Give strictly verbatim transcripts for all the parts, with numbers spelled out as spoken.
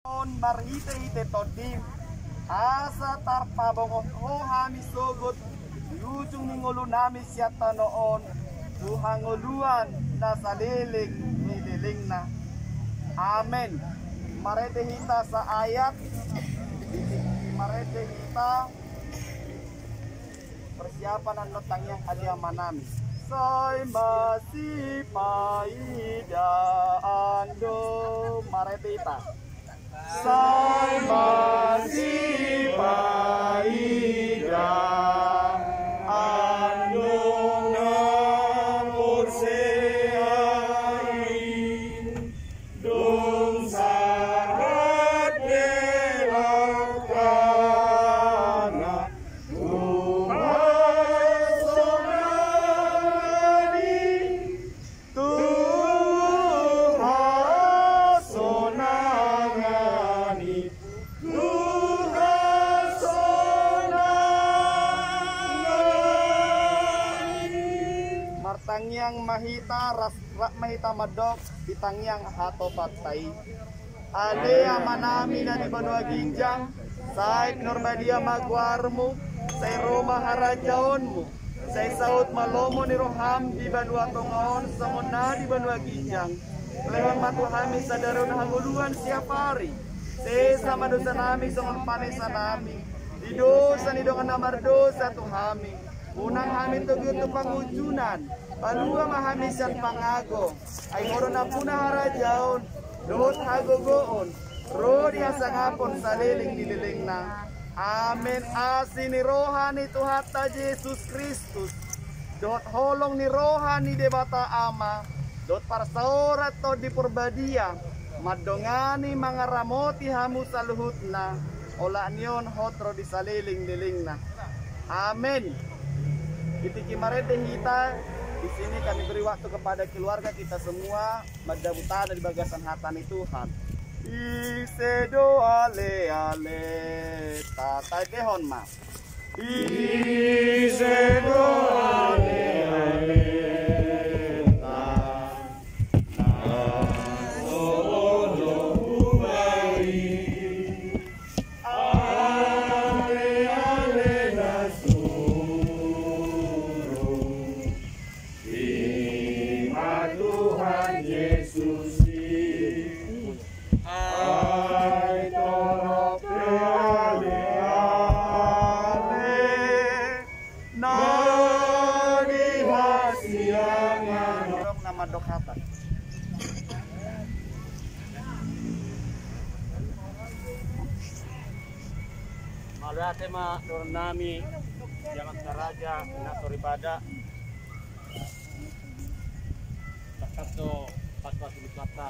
on marhitehite Tondim, asa tarpabongot Ho hami sogot di ujung ni ngolunami sian tano on tu hangoluan na saleleng ni lelengna. Amen. Marende hita saayat, marende hita. Persiapan annon tangiang Ale Amanami. Sai masipaidaan do. Marende hita. Sai masipaidaan do na porsea i. Dung sahat di langkana tu hasonangan i, tu hasonangan i, tu hasonangan i. Martangiang ma hita ras Rap ma hita mandok di tangiang hatopanta i. Ale Amanami na di banua ginjang, sai pinarbadia ma goarmu, sai ro ma harajaonmu, sai saut ma lomo ni roham di banua tonga on songon na di banua ginjang. Lehon ma tu hami sadari on hangoluan siap ari. Sesa ma dosanami songon panesanami di dosa ni dongan na mardosa tu hami. Unang hami togihon tu pangunjunan, palua ma hami sian pangago. Ai Ho do nampuna harajaon dohot hagogoon ro di hasangapon saleleng ni lelengna. Amen. Asi ni roha ni Tuhanta Jesus Kristus dohot holong ni roha ni Debata Ama dohot parsaoran Tondi Parbadia mandongani mangaramoti hamu saluhutna, olat ni on hot ro di saleleng lelengna. Amen. Di tingki marende hita, di sini kami beri waktu kepada keluarga kita semua, mandapot tanda di bagasan hata ni Tuhan. Ise do ale ale, tataendehon ma. Ise do ale ale, ta, na so olo hubaen. Ale ale na surung, i ma Tuhan Jesus i. Ai torop pe ale ale na di hasiangan. Dok nama dok hata. Mauliate ma dohonon nami, jaman saraja na soripada. Takkatto pas-pas di kata,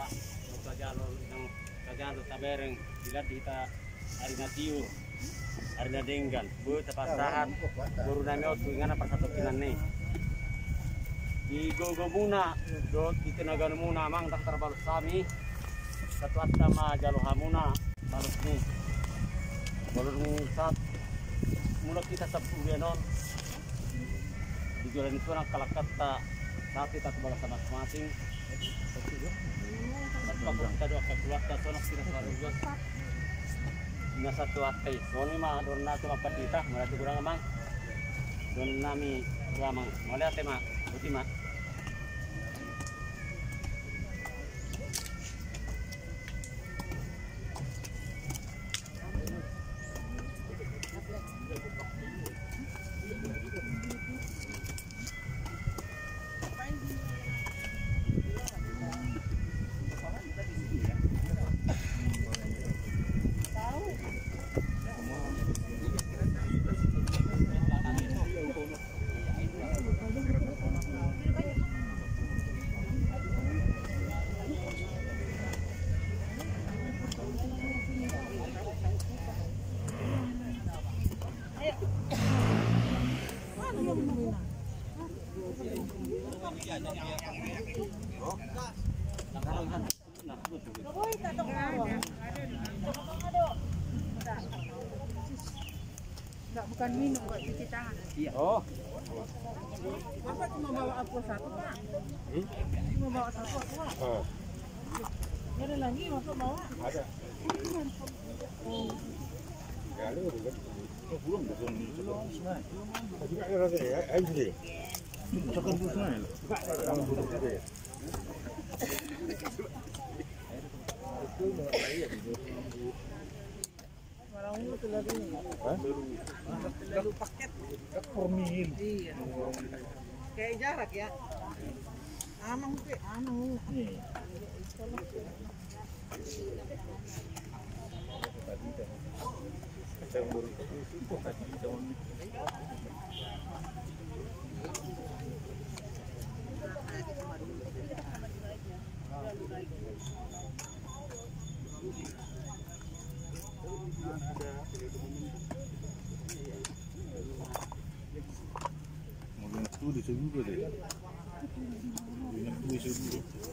tajalo inang, tajalo tabereng, dilat di hita ari na tiur, ari na denggan, boi tapasahat boru nami on tu inganan parsatongkinan i. Di gogomuna dohot di tenagamuna amang, ndang tarbalos hami. Satuatta ma jalo hamuna balos ni. Balos ni sahat mulak hita sapudian on. Di joloan i sonang kalangkanta, sahat hita tu bagasan masing-masing. Pakuhon hita do angka keluarga, sonang hita saluhutna. Na satuatta i, songon i ma dohonon nami tu amang pandita, mauliate godang amang. Dohonon nami tu amang, mauliate ma, boti ma. Enggak, bukan minum, buat cuci tangan. Iya. Oh. Bapak cuma bawa aqua satu, Pak. Hmm? Cuma bawa satu aqua. Oh. Nggak ada lagi, Bapak bawa? Ada. Iya. Kayak jarak ya. Amang pe, amang. Iya.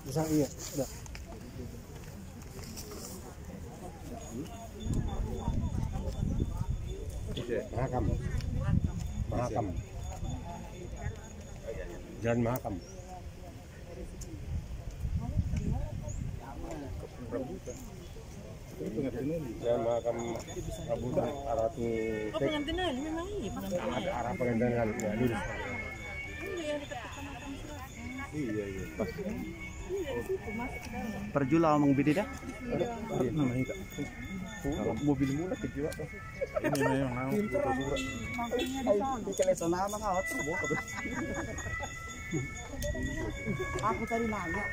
Bisa, iya, udah. Mahakam. Mahakam. Jalan Mahakam. Ya, Mahakam Rambutan, arah tu. Oh, pengantin aja memang iya, pengantin aja. Arah pengantin aja, ya, lurus. Iya, iya. Parjolo amang bini da. Iya, namanya, Kak. Mobil mula ke jiwa. Ini memang. Pintar. Kalau sana mah kau terus. Aku tadi nanya.